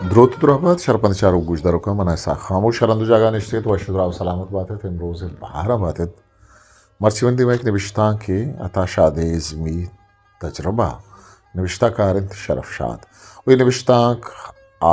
دروت درہبات، شرپند چاروک گوشداروکاں، من اسحاق خاموش ہر ہند و جاگہ نشتگ ات، وش و دراہ و سلامت بات ات، امروز بہار بات ات۔ مرچی من دیما یک نبشتانکے عطا شاد ازمی تجربہ، نبشتہ کار انت شرف شاد۔ و اے نبشتانک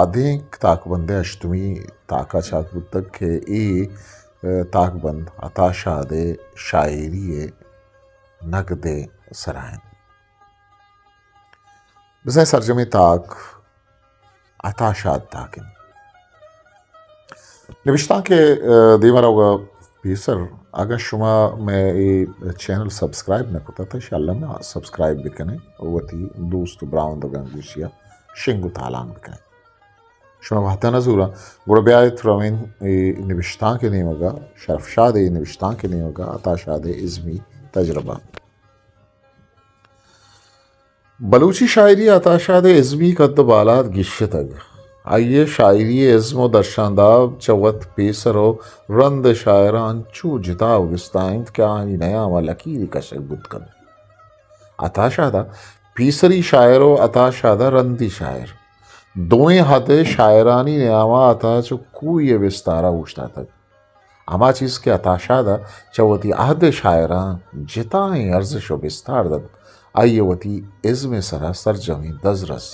آدینک تاکبندے ہشتمی تاکا چاپ بوتگ کہ اے، ء، تاکبند عطا شاد ء شاعری ء نگد ء سرا انت۔ بزاں سرجمیں تاک عطا شاد تاک انت۔ نبشتانک ء، ء، دیما روگا پیسر، اگاں شما مئے اے چینل سبسکرائب نہ کتگ، تو انشاءاللہ ما سبسکرائب بکنیں و وتی دوست و براہندگاں گوشیا شنگ و تالان بکنیں۔ شما وہدا نہ زوراں، گڑا بیایت رویں اے نبشتانک ء نیمگا، شرف شاد ء نبشتانک ء نیمگا، عطا شاد ء ازمی تجربہ۔ بلوچی شاعری ء عطا شاد ء ازمی قد ء بالاد گیشتگ۔ آئی ء شاعری ء ازم ء درشانداب چہ وت پیسر ء رند ء شاعراں انچو جتا و بستا انت کہ آہانی نیام ء لکیرے کشگ بوت کنت۔ عطا شاد ء پیسری شاعر ء عطا شاد ء رندی شاعر، دوئیں ہد ء شاعرانی نیام ء عطا چو کوہی ء بستار ء اوشتاتگ۔ ہما چیز کہ عطا شاد ء چہ وتی عہد ء شاعراں جتائیں ارزش و بستار دنت، آئی ء وتی ازم ء سرا سرجمیں دزرس،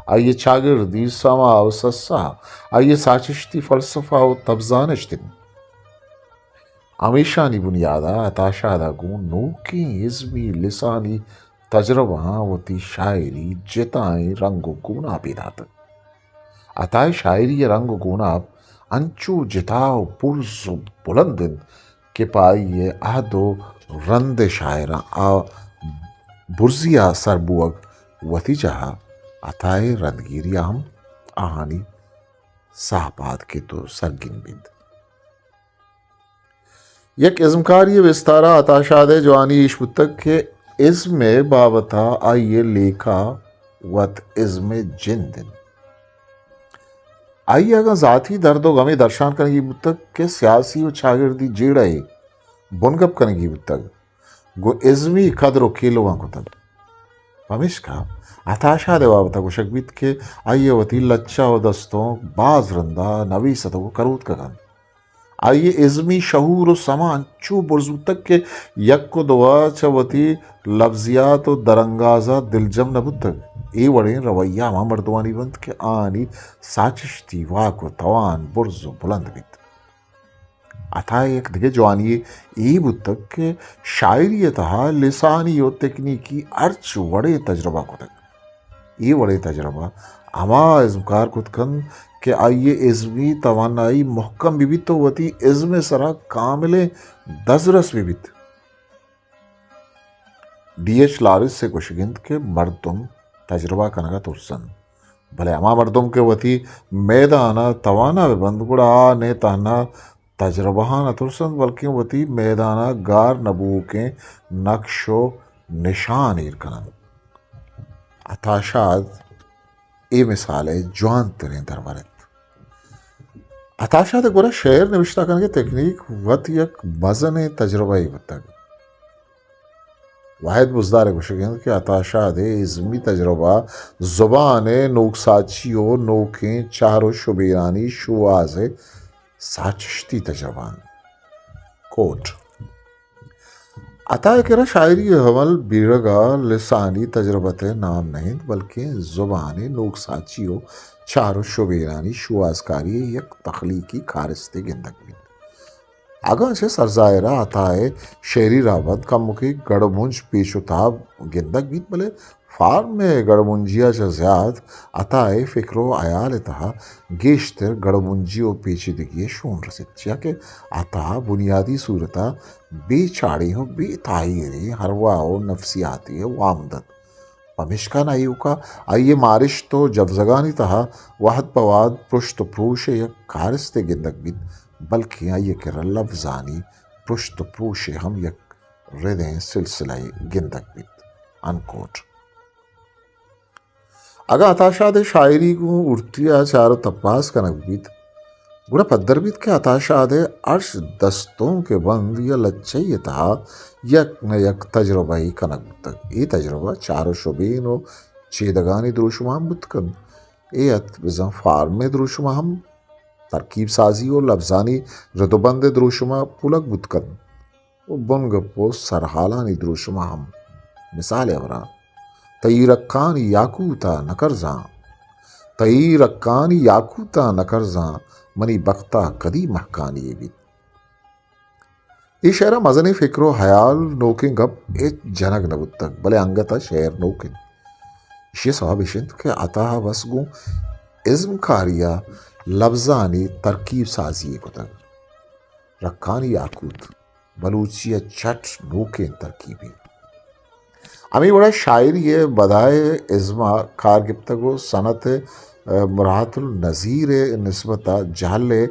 آئی ء چاگردی سما و سسا، آئی ء ساچشتی فلسفہ و تبزانشت انت۔ ہمیشانی بنیاد ء عطا شاد ء گوں نوکیں ازمی لسانی تجربہاں وتی شاعری جتائیں رنگ و گوناپے داتگ۔ عطا ء شاعری ء رنگ و گوناپ انچو جتا و برز و بلند انت کہ پہ آئی ء عہد و رند ء شاعراں آ برزی ء سر بوگ وتی جاہ ء عطا ء رندگیری ء ہم آہانی ساہ پاد کیت و سرگین بیت۔ یک ازمکاری ء بستار ء عطا شاد ء جوانی ایش بوتگ کہ ازم ء بابت ء آئی ء لیکہ وت ازم ء جند انت۔ آئی ء اگاں ذاتی درد و غمے درشان کنگی بوتگ کہ سیاسی و چاگردی جیڑہ ء بنگپ کنگی بوتگ، گوں ازمی قدر و کیلواں کتگ۔ پمیشکا عطا شاد ء بابت ء گوشگ بیت کہ آئی ء وتی لچہ و دستونک باز رندا نویستگ و کروتکگ انت۔ آئی ء ازمی شعور و سما انچو برز بوتگ کہ یک و دوا چہ وتی لبزیات و درانگازا دلجم نہ بوتگ۔ اے وڑیں رویہ ہما مردمانی بنت کہ آہانی ساچشتی واک و توان برز و بلند بیت۔ عطا ء یک دگہ جوانی اے بوتگ کہ شاعری ء تہا لسانی و تکنیکی ہرچ وڑیں تجربہ کتگ۔ اے وڑیں تجربہ ہما ازمکار کت کنت کہ آئی ء ازمی توانائی مھکم بہ بیت و وتی ازم ء سرا کاملیں دزرس بہ بیت۔ ڈی ایچ لاریس ء گوشگ انت کہ مردم تجربہ کنگ ء ترس انت، بلے ہما مردم کہ وتی میدان ء توانا بہ بنت، گڑا آ نہ تہنا تجربہاں نہ ترس انت، بلکیں وتی میدان ء گار نہ بوؤکیں نقش و نشان ایر کن انت۔ عطا شاد اے مثال ء جوان تریں درور انت۔ عطا شاد ء گورا شعر نبشتہ کنگ ء تکنیک وت یک مزنیں تجربہ یے بوتگ۔ واحد بزدار ء گوشگ انت کہ عطا شاد ء ازمی تجربہ زبان ء نوکساچی و نوکیں چہر و شبیرانی شوہاز ء ساچشتی تجربہ انت۔ کوٹ۔ عطا ء کرا شاعری ء عمل بیڑگ ء لسانی تجربت ء نام نہ انت، بلکیں زبان ء نوکساچی و چہر و شبیرانی شوہازکاری ء یک تخلیقی کارستے گندگ بیت۔ اگاں چہ سرزاہر ء عطا ء شعری رہبند کمکے گڑ و منج پیچ و تاب گندگ بیت، بلے فارم ء گڑمنجی ء چہ زیات عطا ء فکر و ہیال ء تہا گیشتر گڑمنجی و پیچیدگی ء شون رسیت، چیا کہ عطا بنیادی صورت ء بے چاڑیں و بے تاہیریں ارواہ و نفسیاتے ء وام دنت۔ پمیشکا نہ ایوکا آئی ء مارشت و جبزگانی تہا وہد پہ وہد پرشت و پروش ء یک کارستے گندگ بیت، بلکیں آئی ء کرا لبزانی پرشت و پروش ء ہم یک ردیں سلسلہ ء گندگ بیت۔ انکوٹ۔ اگاں عطا شاد ء شاعری گوں ہورتی ء چار و تپاس کنگ بیت، گڑا پدر بیت کہ عطا شاد ء ہرچ دستونک ء بند یا لچہ ء تہا یک نہ یک تجربہ ء کنگ بوتگ۔ اے تجربہ چار و شبین و چیدگانی دروشم ء ہم بوت کنت۔ اے ات بزاں فارم ءِ دروشم ءَ ہم ترکیب سازی و لبزانی رد و بند ءِ دروشم ءَ پولگ بوت کنت و بنگپ و سرحالانی دروشم ءَ ہم۔ مثال ءِ ہبرا، تئی رکانی یاکوت ءَ نہ کرزاں، تئی رکانی یاکوت ءَ نہ کرزاں، منی بخت ءَ کدی مہکانی یے بیت۔ اے شعر ءَ مزنیں فکر و ہیال، نوکیں گپ ہچ جنگ نہ بوتگ، بلے انگت ءَ شعر نوک انت۔ ایشی ءِ سوب اش انت کہ عطا ءَ بس گوں ازمکاری ءَ لبزانی ترکیب سازی یے کتگ۔ رکانی یاکوت بلوچی ءِ چٹ نوکیں ترکیبے۔ ہمے وڑا شاعری ءِ بدا ءِ ازم ءَ کار گپتگ و صنعت ءِ، ءَ، مراعات النظیر ءِ نسبت ءَ جہل ءِ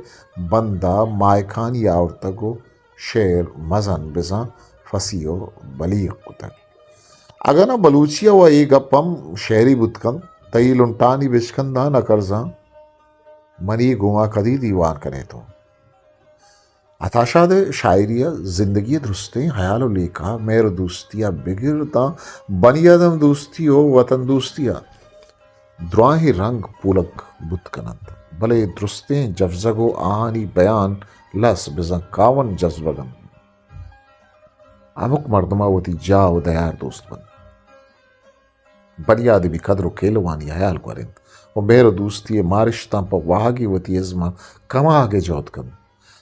بند ءَ ماہکانی آورتگ و شعر مزن بزاں فصیح و بلیغ کتگ۔ اگاں نہ بلوچی ءَ و اے گپ ہم شعری بوت کنت، تئی لنٹانی بچکنداں نہ کرزاں، منی گوما کدی دیوان کنے تو۔ عطا شاد ءِ شاعری ءَ زندگی ءِ درستیں ہیال و لیکہ، مہر و دوستی ءَ بگر داں بنی آدم دوستی و وطن دوستی ءَ دراہیں رنگ پولگ بوت کن انت، بلے درستیں جبزگ و آہانی بیان لس بزاں کاون جزبگ انت۔ ہمک مردم ءَ وتی جاہ و دیار دوست بنت۔ بنی آدمی قدر و کیلوانی ہیال گور انت و مہر و دوستی ءِ مارشتاں پہ واہگے وتی ازم ءَ کماگ ءِ جہد کنت۔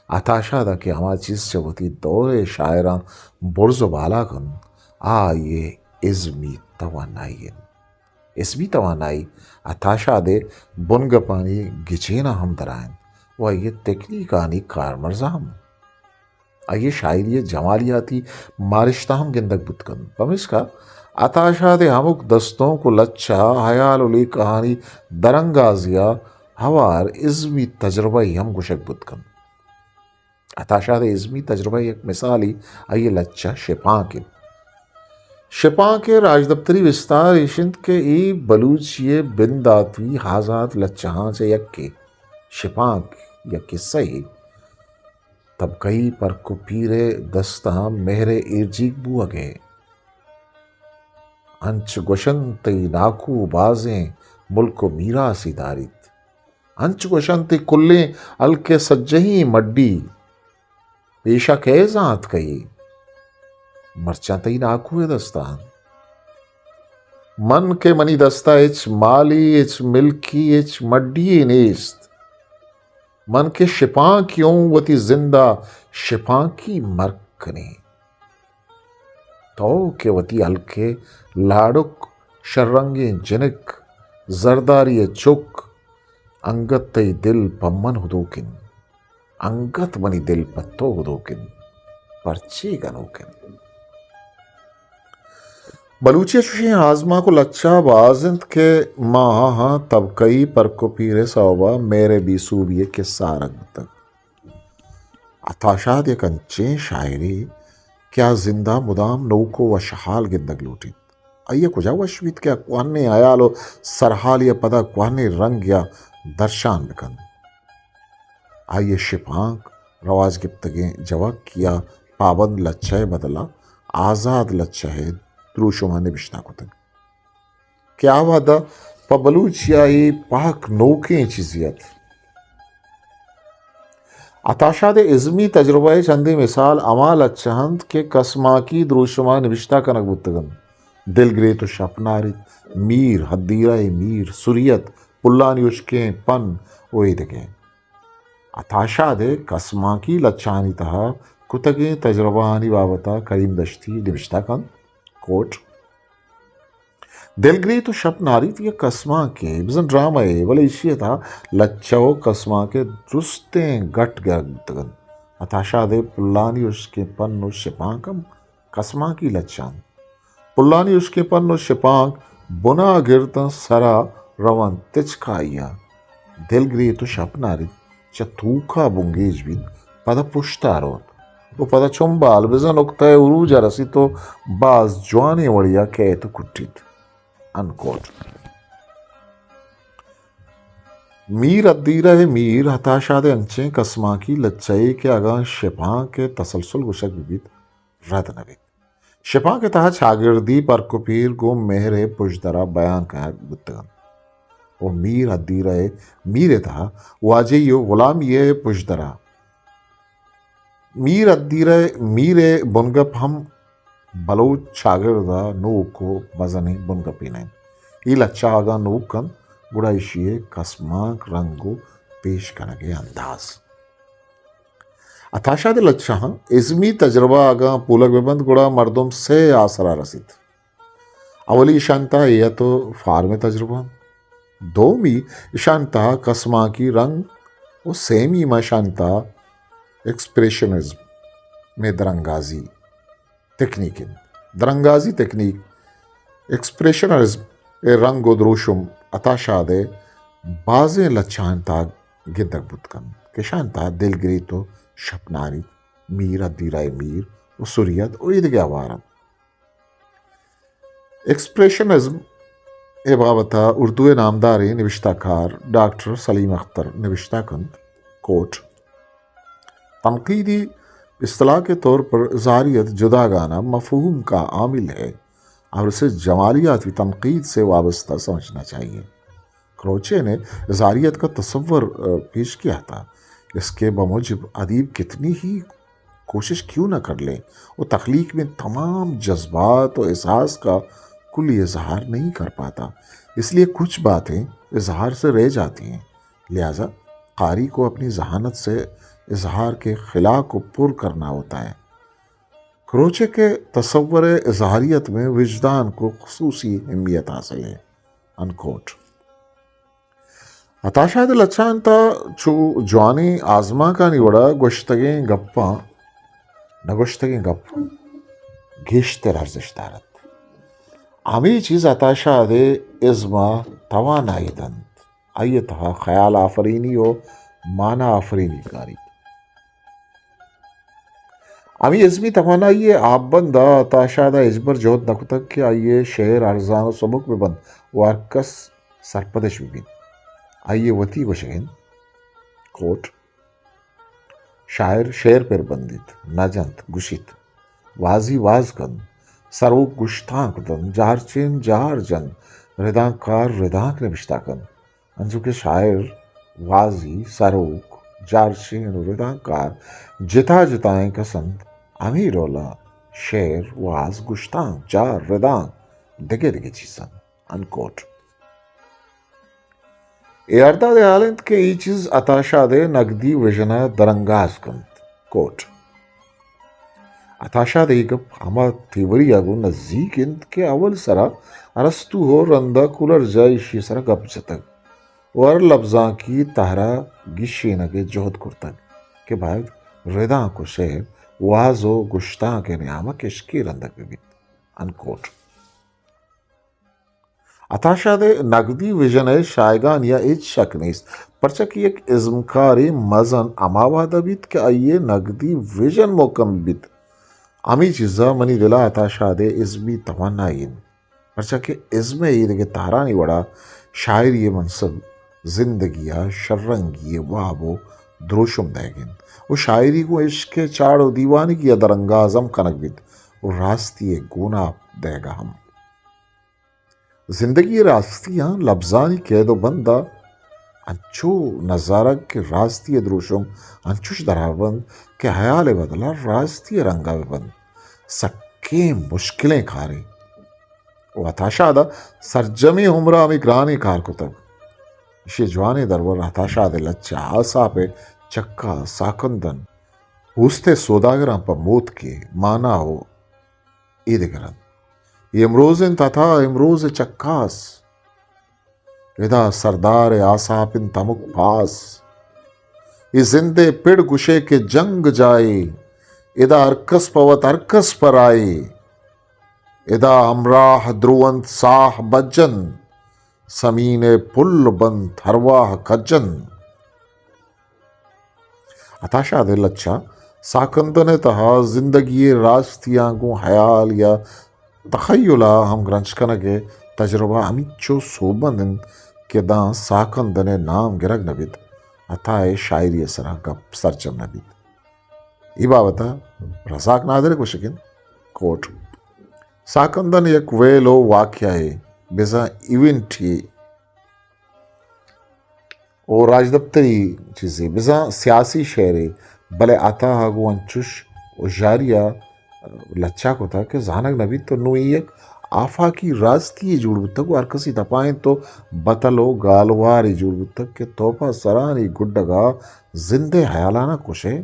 عطا شاد ءَ کہ ہما چیز چہ وتی دور ءِ شاعراں برز و بالا کنت، آ آئی ءِ ازمی توانائی انت۔ ازمی توانائی عطا شاد ءِ بنگپانی گچین ءَ ہم درائینت و آئی ءِ تکنیکانی کارمرز ءَ ہم۔ آئی ءِ شاعری ءِ جمالیاتی مارشتاں ہم گندگ بوت کنت۔ پمیشکا عطا شاد ءِ ہمک دستونک و لچہ، ہیال و لیکہانی درانگازی ءَ ہوار ازمی تجربہ ءَ ہم گوشگ بوت کنت۔ عطا شاد ءِ ازمی تجربہ ءِ یک مثالے آئی ءِ لچہ شپانک انت۔ شپانک ءِ راجدپتری بستار ایش انت کہ اے بلوچی ءِ بنداتی آزات لچہاں چہ یکے۔ شپانک یک قصہ یے۔ طبقہی پرک و پیر ءِ دستاں مہر ءِ ایرجیگ بوہگ ءَ۔ انچ گوشنت تئی ناکو بازیں ملک و میراثے داریت۔ انچ گوشنت تئی کلیں ہلک ءِ سجہیں مڈی پیشا کئے زانت کئے؟ مرچاں تئی ناکو ءِ دستا انت۔ من کہ منی دستا ہچ مالی، ہچ ملکی، ہچ مڈی یے نیست۔ من کہ شپانکی اوں، وتی زندا شپانکی مرگ کنیں۔ تو کہ وتی ہلک ءِ لاڑک، شررنگیں جنک، زرداری ءِ چک، انگت تئی دل پہ من ہدوک انت۔ انگت منی دل پہ تو ہدوک انت، پرچے گنوک انت؟ بلوچی ءَ چوشیں آزمانک و لچہ باز انت کہ ما آہاں طبقہی پرک و پیر ءِ سوب ءَ مہر ءِ بے سوبی ءِ کسہ آرگ بوتگ۔ عطا شاد یک انچیں شاعرے کہ آ زند ءَ مدام نوک و وشحال گندگ لوٹیت۔ آئی ءَ کجا وش بیت کہ آ کوہنیں ہیال و سرحالی ءَ پدا کوہنیں رنگے ءَ درشان بہ کنت۔ آئی ءِ شپانک رواج گپتگیں جوک یا پابند لچہ ءِ بدل ءَ آزاد لچہ ءِ دروشم ءَ نبشتہ کتگ کہ آ وہد ءَ پہ بلوچی ءَ اے پہک نوکیں چیزے ات۔ عطا شاد ءِ ازمی تجربہ ءِ چندے مثال ہما لچہ انت کہ کسمانکی دروشم ءَ نبشتہ کنگ بوتگ انت۔ دلگریت و شپ ناریت، میر، ہدیرہ ءِ میر، سریت، پلانی ہشکیں پن و ایدگہ۔ عطا شاد ءِ کسمانکی لچہانی تہا کتگیں تجربہانی بابت ءَ کریم دشتی نبشتہ کنت، کوٹ، دلگریت و شپ ناریت یک کسمانکے، بزاں ڈرامہ یے، بلے ایشی ءِ تہا لچہ و کسمانک ءِ درستیں گٹ گرگ بوتگ انت۔ عطا شاد ءِ پلانی ہشکیں پن و شپانک ہم کسمانکی لچہ انت۔ پلانی ہشکیں پن و شپانک بنا گرداں سرا رونت تچکائی ءَ۔ دلگریت و شپ ناریت، چہ توکا بنگیج بیت، پدا پشتا روت و پدا چنبال بزاں نقطہ عروج ءَ رسیت و باز جوانیں وڑے ءَ کئیت و کٹیت۔ انکوٹ۔ میر ادیرہ ءِ میر عطا شاد ءِ انچیں کسمانکی لچہ یے کہ اگاں شپانک ءِ تسلسل گوشگ بہ بیت، رد نہ بیت۔ شپانک ءِ تہا چاگردی پرک و پیر گوں مہر ءِ پژدر ءَ بیان کنگ بوتگ انت۔ و میر ادیرہ ءِ میر ءِ تہا واجہی و غلامی ءِ پژدرا۔ میر ادیرہ ءِ میر ءِ بنگپ ہم بلوچ چاگرد ءِ نوک و مزنیں بنگپے نہ انت۔ اے لچہ اگاں نوک کنت، گڑا ایشی ءِ کسمانک، رنگ و پیش کنگ ءِ انداز۔ عطا شاد ءِ لچہاں ازمی تجربہ اگاں پولگ بہ بنت، گڑا مردم سئے آسرا رسیت۔ اولی اشانتا ہیئت و فارم ءِ تجربہ، دومی اشانتا کسمانکی رنگ و سیمی ما اشانتا ایکسپریشنزم ءِ درانگازی تکنیک انت۔ درانگازی تکنیک ایکسپریشنزم ءِ رنگ و دروشم عطا شاد ءِ بازیں لچہانی تہا گندگ بوت کنت کہ اشانتا دلگریت و شپناریت، میر ادیرہ ءِ میر و سریت و ایدگہ ہوار انت۔ ایکسپریشنزم ءِ بابت ءَ اردو ءِ نامداریں نبشتہ کار ڈاکٹر سلیم اختر نبشتہ کنت، کوٹ، تنقیدی اصطلاح کے طور پر اظہاریت جداگانہ مفہوم کا عامل ہے اور اسے جمالیاتی تنقید سے وابستہ سمجھنا چاہیے۔ کروچے نے اظہاریت کا تصور، آ، پیش کیا تھا، اس کے بموجب ادیب کتنی ہی کوشش کیوں نہ کر لے، وہ تخلیق میں تمام جذبات و احساس کا کلی اظہار نہیں کر پاتا، اس لیے کچھ باتیں اظہار سے رہ جاتی ہیں۔ لہذا قاری کو اپنی ذہانت سے اظہار کے خلا کو پر کرنا ہوتا ہے۔ کروچے کے تصور اظہاریت میں وجدان کو خصوصی اہمیت حاصل ہے۔ انکوٹ۔ عطا شاد ءِ لچہانی تہا چو جوانیں آزمانکانی وڑا گوشتگیں گپاں نہ گوشتگیں گپ گیشتر ارزشت دارت۔ ہمے چیز عطا شاد ءِ ازم ءِ توانائی دنت۔ آئی ءِ تہا خیال آفرینی و مانا آفرینی کاریت۔ ہمے ازمی توانائی ءِ آببند ءَ عطا شاد ءَ ہچبر جہد نہ کتگ کہ آئی ءِ شعر ارزان و سبک بہ بنت و ہرکس سرپدش بہ بیت۔ آئی ءِ وتی گوشگ انت، کوٹ، شاعر شعر پر بندیت، نہ جنت، گوشیت، وازی واز کنت، سروک گشتانک دنت، جارچین جار جنت، ردانکار ردانک نبشتہ کنت۔ انچو کہ شاعر، وازی، سروک، جارچین و ردانکار جتا جتائیں کس انت، ہمے ڈولا شعر، واز، گشتانک، جار، ردانک، دگہ دگہ چیز انت۔ انکوٹ۔ اے ہرداد ءِ حال انت کہ اے چیز عطا شاد ءِ نگدی وژن ءَ درانگاز کنت۔ کوٹ۔ عطا شاد ءِ اے گپ ہما تھیوری ءَ گوں نزیک انت کہ اول سرا ارسطو ءُ رند ءَ کولرج ءَ ایشی ءِ سرا گپ جتگ ءُ ہر لبزانکی تہر ءَ گیشینگ ءِ جہد کرتگ کہ باید ردانک ءُ شعر، واز ءُ گشتانک ءِ نیام ءَ کشکے رندگ بہ بیت۔ انکوٹ۔ عطا شاد ءِ نگدی وژن ءِ شایگانی ءَ ہچ شک نیست، پرچا کہ یک ازمکارے مزن ہما وہد ءَ بیت کہ آئی ءِ نگدی وژن مھکم بیت۔ ہمے چیز ءَ منی دل ءَ عطا شاد ءِ ازمی توانائی انت، پرچا کہ ازم ءِ ایدگہ تہرانی وڑا شاعری ءِ منصب زندگی ءَ شررنگی ءِ واب ءُ دروشم دئیگ انت ءُ شاعری گوں عشق ءِ چاڑ ءُ دیوانگی ءَ درانگاز ہم کنگ بیت ءُ راستی ءِ گوناپ دئیگ ءَ ہم۔ زندگی ءِ راستیاں لبزانی کید ءُ بند ءَ انچو نزارگ کہ راستی ءِ دروشم انچوش درا بنت کہ ہیال ءِ بدل ءَ راستی ءِ رنگ ءَ بہ بنت۔ سکیں مشکلیں کارے۔ ءُ عطا شاد ءَ سرجمیں عمر ءَ ہمے گرانیں کار کتگ۔ ایشی ءِ جوانیں درور عطا شاد ءِ لچہ آساپ ءِ چکاس، ساکندن، اوست ءِ سوداگراں پہ موتکے، مانا ءُ اے دگر انت۔ اے امروز انت عطا، امروز ءِ چکاس۔ ادا سردار ءِ آساپ انت ہمک پاس۔ اے زند ءِ پڑ گشئے کہ جنگ جاہے۔ ادا ہرکس پہ وت، ہرکس پہ راہے۔ ادا ہمراہ درو انت ساہ بجن۔ سمین ءِ پل بنت ہرواہ کجن۔ عطا شاد ءِ لچہ ساکندن ءِ تہا زندگی ءِ راستیاں گوں ہیال یا تخیل ءَ ہمگرنچ کنگ ءِ تجربہ ہمینچو سوبمند انت کہ داں ساکندن ءِ نام گرگ نہ بیت، عطا ءِ شاعری ءِ سرا گپ سرجم نہ بیت۔ اے بابت ءَ رزاق نادر ءِ گوشگ انت، کوٹ، ساکندن یک ویل ءُ واقعہ یے، بزاں ایونٹے، و راجدپتری چیزے، بزاں سیاسی شعرے، بلے عطا ءَ گوں انچش ہژاری ءَ لچہ کتگ کہ زانگ نہ بیت تو نوں اے یک آفاقی راستی یے جوڑ بوتگ و ہر کسی تپائینت و بتل و گالوارے جوڑ بوتگ کہ تو پہ سرانی گڈگ ءَ زند ءِ ہیالاں کشئے۔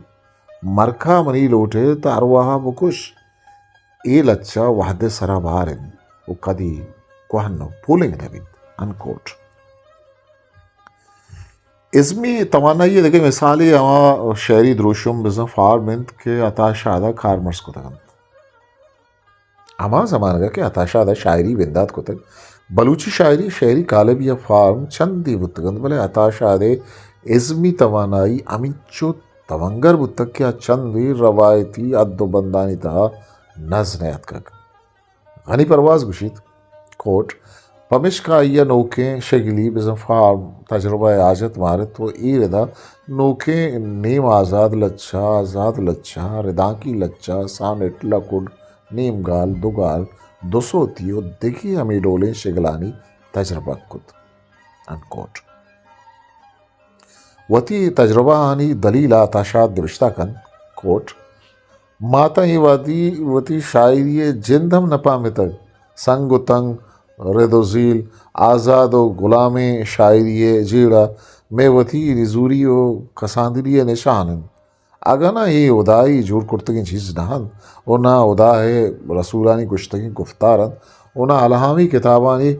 مرکا منی لوٹ ءَ تو ارواہ ءَ بکش۔ اے لچہ وہد ءِ سرا بار انت و کدی کوہن و پولنگ نہ بیت۔ انکوٹ۔ ازمی توانائی ءِ دگہ مثالے ہما شعری دروشم بزاں فارم انت کہ عطا شاد ءَ کارمرز کتگ انت۔ ہما زمانگ ءَ کہ عطا شاد ءَ شاعری بندات کتگ، بلوچی شاعری ءِ شعری کالبی ءِ فارم چندے بوتگ انت، بلے عطا شاد ءِ ازمی توانائی ہمینچو توانگر بوتگ کہ آ چندے روایتی حد و بندانی تہا نز نیاتکگ۔ غنی پرواز گوشیت، کوٹ، پمشکا آئی ءَ نوکیں شگلی بزاں فارم تجربہ ءِ حاجت مارت و اے ردا نوکیں نیم آزاد لچہ، آزاد لچہ، ردانکی لچہ، سانٹ، لکڑ، نیم گال، دو گال، دو سوتی و دگہ ہمے ڈولیں شگلانی تجربہ کت۔ انکوٹ۔ وتی تجربہ آنی دلیل ءَ عطا شاد نبشتہ کنت، کوٹ، ماتاں اے وہدی وتی شاعری ءِ جند ہم نہ پہمتگ۔ سنگ و تنگ، رد و زیل، آزاد و گلامیں شاعری ءِ جیڑہ مئے وتی نزوری و کساندلی ءِ نشان انت۔ اگاں نہ اے ہدائی جوڑ کرتگیں چیز نہ انت و نہ ہدا ءِ رسولانی گوشتگیں گفتار انت و نہ الہامی کتابانی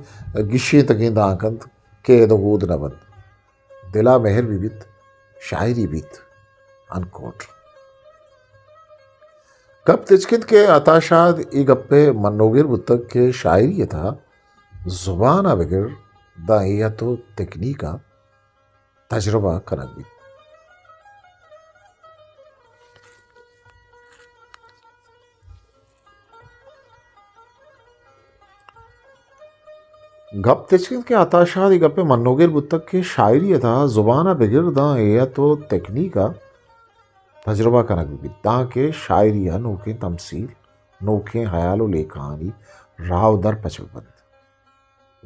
گیشینتگیں دانک انت کہ اد و ہود نہ بنت۔ دل ءَ مہر بہ بیت، شاعری بیت۔ انکوٹ۔ گپ تچک انت کہ عطا شاد اے گپ ءِ منوگر بوتگ کہ شاعری ءِ تہا زبان ءَ بگر داں ہیئت و تکنیک ءَ تجربہ کنگ بیت۔ گپ تچک انت کہ عطا شاد اے گپ ءِ منوگر بوتگ کہ شاعری ءِ تہا زبان ءَ بگر داں ہیئت و تکنیک ءَ تجربہ کنگ بہ بیت، دانکہ شاعری ءَ نوکیں تمثیل، نوکیں ہیال و لیکہانی راہ و در پچ بہ بنت۔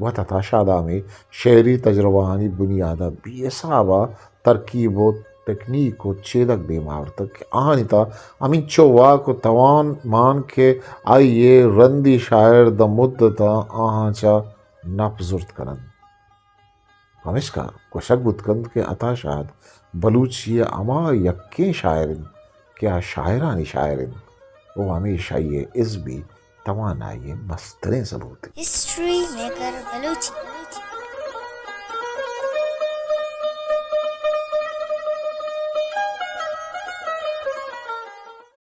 وت عطا شاد ءَ ہمے شعری تجربہانی بنیاد ءَ بے حساب ءَ ترکیب و تکنیک و چیدگ دیم آورتگ کہ آہانی تہا ہمینچو واک و توان مان کہ آئی ءِ رندی شاعر داں مدت ءَ آہاں چہ نپ زرت کن انت۔ پمیشکا گوشگ بوت کنت کہ عطا شاد بلوچی ءِ ہما یکیں شاعر انت کہ آ شاعرانی شاعر انت و ہمیش آئی ءِ ازمی توانائی ءِ مستریں ثبوت انت۔ History maker Balochi.